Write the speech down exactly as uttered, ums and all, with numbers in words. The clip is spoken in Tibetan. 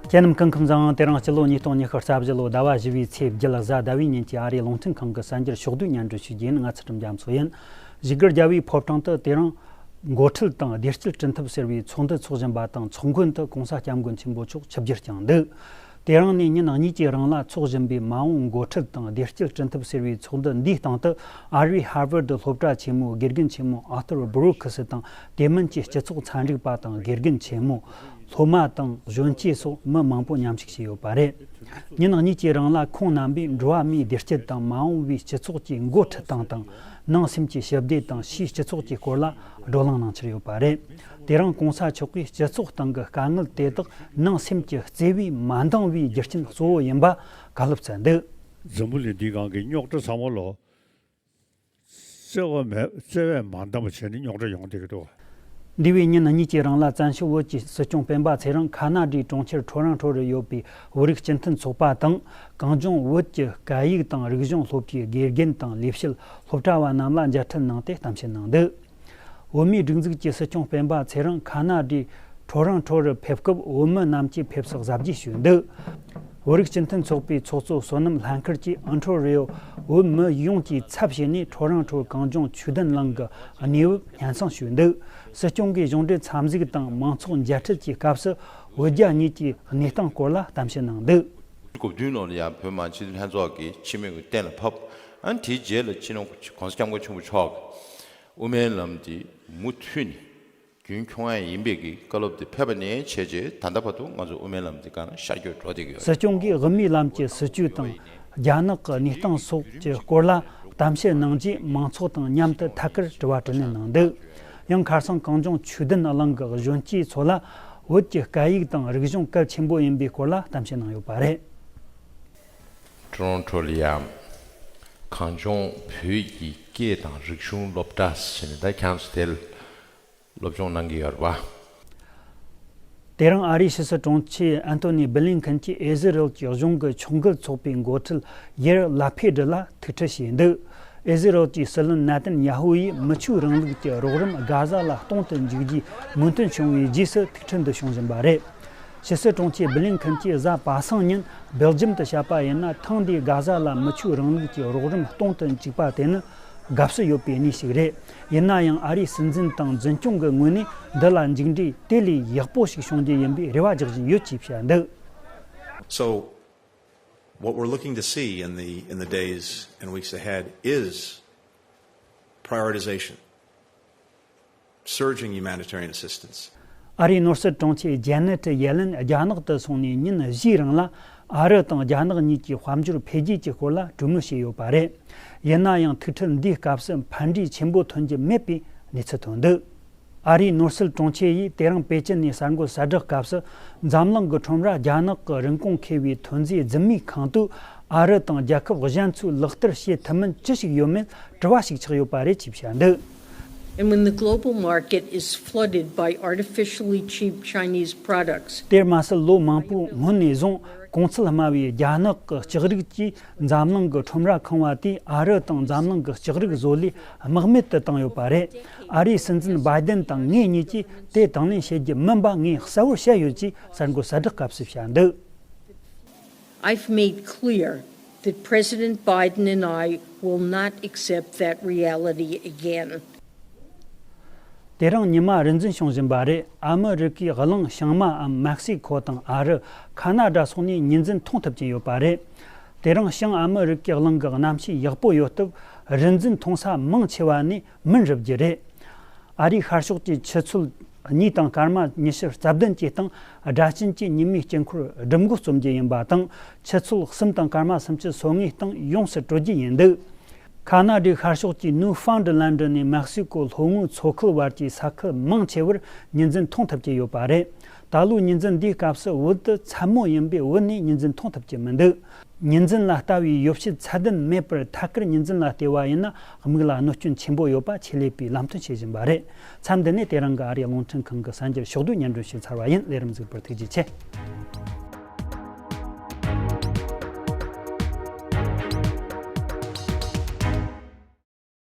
ཁྱེད་རྣམས་སྐུ་ཁམས་བཟང་། དེ་རིང་སྤྱི་ལོ་ཉིས་སྟོང་ཉི་ཤུ་རྩ་བཞི་ལོ་ཟླ་བ་བཞི་པའི་ཚེས་བརྒྱད་གཟའ་ཟླ་བའི་ཉིན་གྱི་ཨ་རིའི་རླུང་འཕྲིན་ཁང་གི་གསར་འགྱུར་ཕྱོགས་བསྡུས་སྙན་སྒྲོན་ཞུ་རྒྱུ་ཡིན། ང་ཚུལ་ཁྲིམས་རྒྱ་མཚོ་ཡིན། བཞུགས་སྒར་རྒྱལ་བའི་ཕོ་བྲང་དུ་དེ་རིང་འགོ་ཁྲིད་དང་བདེ་སྐྱིད་སྤྲིན་ཐུབ་ཟེར་བའི་ཚོགས་འདུ་འཚོགས་བཞིན་པ་དང་། ཚོགས་མགོན་དུ་༸གོང་ས་༸སྐྱབས་མགོན་ཆེན་པོ་མཆོག་ཆིབས་བསྒྱུར་བསྐྱངས་འདུག་དེ་རིང་ནས་ཉིན་གཉིས་ཀྱི་རིང་ལ་འཚོགས་བཞིན་པའི་མ་འོངས་འགོ་ཁྲིད་དང་བདེ་སྐྱིད་སྤྲིན་ཐུབ་ཟེར་བའི་ཚོགས་འདུ་འདིའི་སྟེང་དུ། ཨ་རིའི་ཧར་ཝར་ཌི་སློབ་གྲྭ་ཆེན་མོའི་དགེ་རྒན་ཆེན་མོ་ཨར་ཐུར་བྷུ་རུ་ཁི་སི་དང་། དེ་མིན་གྱི་སྤྱི་ཚོགས་ཚན་རིག་པ་དང་དགེ་རྒན་ཆེན་མོ། སློབ་མ་དང་གཞོན་སྐྱེས་སོགས་མི་མང་པོ་མཉམ་ཞུགས་བྱས་ཡོད་པ་རེད། ཉིན་གཉིས་ཀྱི་རིང་ལ་ཁོང་རྣམ་པས་འགྲོ་བ་མིའི་བདེ་སྐྱིད་དང་། མ་འོངས་པའི་སྤྱི་ཚོགས་ཀྱི་འགོ་ཁྲིད་སྟངས་དང་། ནང་སེམས་ཀྱི་ཞི་བདེ་དང་ཕྱིའི་སྤྱི་ཚོགས་ཀྱི་སྐོར་ལ་བགྲོ་གླེང་གནང་འཆར་ཡོད་པ་རེད། དེ་རིང་༸གོང་ས་མཆོག་གིས་སྤྱི་ཚོགས་སྟེང་གི་དཀའ་ངལ་དེ་དག་ནང་སེམས་ཀྱི་བརྩེ་བས་མ་འདང་བའི་རྒྱུ་རྐྱེན་གཙོ་བོ་ཡིན་པ་བཀའ་སློབ་སྩལ་འདུག་འཛམ་བུ་གླིང་འདིའི་སྒང་གི་རྙོག་དྲ་ཚང་མ་ལོ། བརྩེ་བ་མེད། བརྩེ་བས་མ་འདང་བ་བྱས་ནས་རྙོག་དྲ་ཡོང་བསྡད་ཀྱི་འདུག་འདས་པའི་ཉིན་གཉིས་ཀྱི་རིང་ལ་བཙན་བྱོལ་བོད་ཀྱི་སྲིད་སྐྱོང་སྤེན་པ་ཚེ་རིང་ཁ་ན་ཌའི་གྲོང་ཁྱེར་ཊོ་རོན་ཊོ་རུ་ཡོད་པའི་བོད་རིགས་སྤྱི་མཐུན་ཚོགས་པ་དང་། གངས་ལྗོངས་བོད་ཀྱི་སྐད་ཡིག་དང་རིག་གཞུང་སློབ་གྲྭའི་དགེ་རྒན་དང་ལས་བྱེད་སློབ་གྲྭ་བ་རྣམས་ལ་མཇལ་འཕྲད་གནང་སྟེ་གཏམ་བཤད་གནང་འདུག་བོད་མིའི་སྒྲིག་འཛུགས་ཀྱི་སྲིད་སྐྱོང་སྤེན་པ་ཚེ་རིང་ཁ་ན་ཌའི་ཊོ་རོན་ཊོ་རུ་ཕེབས་སྐབས། བོད་མི་རྣམས་ཀྱིས་ཕེབས་བསུ་གཟབ་རྒྱས་ཞུས་འདུག་བོད་རིགས་སྤྱི་མཐུན་ཚོགས་པའི་ཚོགས་གཙོ་བསོད་ནམས་ལྷན་ཁུར་གྱིས་ཨོན་ཊོ་རི་ཡོ་བོད་མི་ཡོངས་ཀྱི་ཚབ་བྱས་ནས་ཊོ་རོན་ཊོ་གངས་ལྗོངས་ཆོས་ལྡན་གླིང་གི་གནས་བབ་སྙན་སེང་ཞུས་འདུག་སྲིད་སྐྱོང་གིས་གཞུང་འབྲེལ་འཚམས་གཟིགས་དང་མང་ཚོགས་མཇལ་འཕྲད་ཀྱི་སྐབས་སུ། བོད་རྒྱ་གཉིས་ཀྱི་གནས་སྟངས་སྐོར་ལ་གཏམ་བཤད་གནང་འདུག་དགུ་བཅུ་གོ་བདུན་ལོ་ལ་ཡང་བོད་མི་མང་སྤྱི་འཐུས་ལྷན་ཚོགས་ཀྱིས་སྤྱི་མོས་ཀྱིས་གཏན་ལ་ཕབ། ཨ་ནི་དེའི་རྗེས་ལ་སྤྱི་ནོར་༸གོང་ས་༸སྐྱབས་མགོན་ཆེན་པོ་མཆོག་གིས་དབུ་མའི་ལམ་འདི་མུ་མཐུད་ནས་རྒྱུན་འཁྱོངས་ཡ་ཡིན་པའི་གི་བཀའ་སློབ་དེ་ཕེབས་པ་ནས་བྱས་རྗེས་ད་ལྟ་བར་དུ་ང་ཚོ་དབུ་མའི་ལམ་འདི་ག་ན་ཤར་བསྐྱོད་འགྲོ་བསྡད་ཀྱི་ཡོད། སྲིད་སྐྱོང་གིས་དབུ་མའི་ལམ་གྱི་སྲིད་བྱུས་དང་། རྒྱ་ནག་གི་གནས་སྟངས་སོགས་ཀྱི་སྐོར་ལ་གཏམ་བཤད་གནང་རྗེས། མང་ཚོགས་དང་མཉམ་དུ་ཐད་ཀར་དྲི་བ་དྲིས་ལན་གནང་འདུག་ཡང་ཁ་སང་གངས་ལྗོངས་ཆོས་ལྡན་གླིང་གི་གཞོན་སྐྱེས་ཚོ་ལ་བོད་ཀྱི་སྐད་ཡིག་དང་རིག་གཞུང་གལ་ཆེན་པོ་ཡིན་པའི་སྐོར་ལ་གཏམ་བཤད་གནང་ཡོད་པ་རེད། ཊོ་རོན་ཊོ་ལ་ཡང་གངས་ལྗོངས་བོད་ཀྱི་སྐད་དང་རིག་གཞུང་སློབ་གྲྭ་ཟེར་ནས་ད་ཁྱེད་རང་ཚོ་དེར་སློབ་སྦྱོང་གནང་གི་ཡོད་རེད་པ། དེ་རིང་ཨ་རིའི་ཕྱི་སྲིད་དྲུང་ཆེ་ཨན་ཐོ་ནི་བྷི་ལིན་ཁན་གྱིས་ཨི་ཟི་རལ་གྱི་གཞུང་གི་ཕྱོགས་འགལ་ཚོགས་པའི་འགོ་ཁྲིད་ཡེར་ལ་ཕེ་ཌི་ལ་ཐུག་འཕྲད་བྱས་འདུག་ཨི་ཟི་རལ་གྱི་སྲིད་བློན་ནེ་ཐན་ཡ་ཧུ་ཡིས་མི་ཆོས་རིང་ལུགས་ཀྱི་རོགས་རམ་གྷ་ཟ་ལ་གཏོང་དུ་འཇུག་རྒྱུའི་མོས་མཐུན་བྱུང་བའི་རྗེས་སུ་ཐུག་འཕྲད་འདི་བྱུང་བཞིན་པ་རེད། ཕྱི་སྲིད་དྲུང་ཆེ་བྷི་ལིན་ཁན་གྱིས་གཟའ་པ་སངས་ཉིན་སྦེལ་ཇམ་དུ་བཤད་པ་ཡིན་ན། ཐེངས་འདིའི་གྷ་ཟ་ལ་མི་ཆོས་རིང་ལུགས་ཀྱི་རོགས་རམ་གཏོང་དུ་འཇུག་པ་དེ་ནི་དགའ་བསུ་ཡོད་པའི་གནས་ཤིག་རེད། ཡིན་ན་ཡང་ཨ་རིའི་སྲིད་འཛིན་དང་འཛིན་སྐྱོང་གི་ངོས་ནས་འདི་ལ་མཇུག་འབྲས་དེ་ལས་ཡག་པོ་ཞིག་བྱུང་རྒྱུ་ཡིན་པའི་རེ་བ་རྒྱག་བཞིན་ཡོད་ཅེས་བཤད་འདུག So, what we're looking to see in the, in the days and weeks ahead is prioritization, surging humanitarian assistance. ཨ་རིའི་ནོར་སྲིད་དྲུང་ཆེ་ཇེ་ནེ་ཊི་ཡེ་ལེན་རྒྱ་ནག་ཏུ་སོང་ནས་ཉིན་བཞིའི་རིང་ལ་ཨ་རི་དང་རྒྱ་ནག་གཉིས་ཀྱི་དཔལ་འབྱོར་འཕེལ་རྒྱས་ཀྱི་སྐོར་ལ་གྲོས་མོལ་བྱས་ཡོད་པ་རེད། ཡིན་ན་ཡང་ཐུག་འཕྲད་འདིའི་སྐབས་སུ་ཕན་འབྲས་ཆེན་པོ་ཐོན་རྒྱུ་མེད་པའི་གནས་ཚུལ་ཐོན་འདུག་ཨ་རིའི་ནོར་སྲིད་དྲུང་ཆེ་ཡིས་དེ་རིང་པེ་ཅིན་ནས་གསར་འགོད་གསལ་བསྒྲགས་སྐབས་སུ། འཛམ་གླིང་གི་ཁྲོམ་ར་རྒྱ་ནག་གི་རིན་གོང་ཁེ་བའི་ཐོན་རྫས་རྫུན་མའི་ཁང་དུ་ཨ་རི་དང་རྒྱལ་ཁབ་གཞན་ཚོས་ལག་བསྟར་བྱེད་ཐུབ་མིན་ཅི་ཞིག་ཡོད་མེད་དྲི་བ་ཞིག་ཆགས་ཡོད་པ་རེད་ཅེས་བཤད་འདུག And when the global market is flooded by artificially cheap Chinese products, དེར་མ་ཟད་ལོ་མང་པོའི་སྔོན་ནས་བཟུང་གོང་ཚད་དམའ་བའི་རྒྱ་ནག་གི་ལྕགས་རིགས་ཀྱིས་འཛམ་གླིང་གི་ཁྲོམ་ར་ཁེངས་པ་དེས་ཨ་རི་དང་འཛམ་གླིང་གི་ལྕགས་རིགས་བཟོ་ལས་རྨེག་མེད་དུ་བཏང་ཡོད་པ་རེད། ཨ་རིའི་སྲིད་འཛིན་བྷའི་ཏན་དང་ངེད་གཉིས་ཀྱིས་དེ་དང་ལེན་བྱེད་རྒྱུ་མིན་པ་ངས་གསལ་བོར་བཤད་ཡོད་ཅེས་གསར་འགོད་གསལ་བསྒྲགས་སྐབས་སུ་བཤད་འདུག I've made clear that President Biden and I will not accept that reality again. དེ་རིང་ཉི་མ་རེ་འཛིན་བྱུང་བཞིན་པ་རེད། ཨ་མི་རི་ཀའི་གླིང་བྱང་མའམ་མེག་སི་ཁོ་དང་ཨ་རི། ཁ་ན་ཌ་སོགས་ནས་ཉིན་རྫུན་མཐོང་ཐུབ་ཀྱིན་ཡོད་པ་རེད། དེ་རིང་བྱང་ཨ་མི་རི་ཀའི་གླིང་གི་གནམ་གཤིས་ཡག་པོ་ཡོད་སྟབས། རེ་འཛིན་མཐོང་ས་མང་ཆེ་བ་ནས་མུན་རུབ་རྒྱུ་རེད། ཨ་རིའི་ཤར་ཕྱོགས་ཀྱི་ཆུ་ཚོད་གཉིས་དང་སྐར་མ་ཉི་ཤུ་རྩ་བདུན་གྱི་སྟེང་། སྦྲ་ཆེན་གྱི་ཉི་མའི་དཀྱིལ་འཁོར་སྦྲུམ་མགོ་རྩོམ་རྒྱུ་ཡིན་པ་དང་། ཆུ་ཚོད་གསུམ་དང་སྐར་མ་སུམ་ཅུ་སོ་ལྔའི་སྟེང་ཡོངས་སུ་གྲོལ་རྒྱུ་ཡིན་འདུག་ཁ་ན་ཌའི་ཤར་ཕྱོགས་ཀྱི་ནིའུ་ཕའུན་ཌི་ལན་ཌི་ནས་མེག་སི་ཀོ་ལྷོ་ངོས་མཚོ་ཁུལ་བར་གྱི་ས་ཁུལ་མང་ཆེ་བར་ཉིན་རྫུན་མཐོང་ཐུབ་ཀྱི་ཡོད་པ་རེད། ད་ལོའི་ཉིན་རྫུན་འདིའི་སྐབས་སུ་བོད་དུ་ཚ་མོ་ཡིན་པས་བོད་ནས་ཉིན་རྫུན་མཐོང་ཐུབ་ཀྱི་མི་འདུག་ཉིན་རྫུན་ལ་ལྟ་བའི་ཡོ་བྱད་ཚད་ལྡན་མེད་པར། ཐད་ཀར་ཉིན་རྫུན་ལ་བལྟས་པ་ཡིན་ན་མིག་ལ་གནོད་སྐྱོན་ཆེན་པོ་ཡོད་པ་ཆེད་ལས་པས་ལམ་སྟོན་བྱེད་བཞིན་པ་རེད། མཚམས་འདི་ནས་དེ་རིང་གི་ཨ་རིའི་རླུང་འཕྲིན་ཁང་གི་གསར་འགྱུར་ཕྱོགས་བསྡུས་སྙན་སྒྲོན་ཞུས་ཚར་བ་ཡིན། ལས་རིམ་གཟིགས་པར་ཐུགས་རྗེ་ཆེ།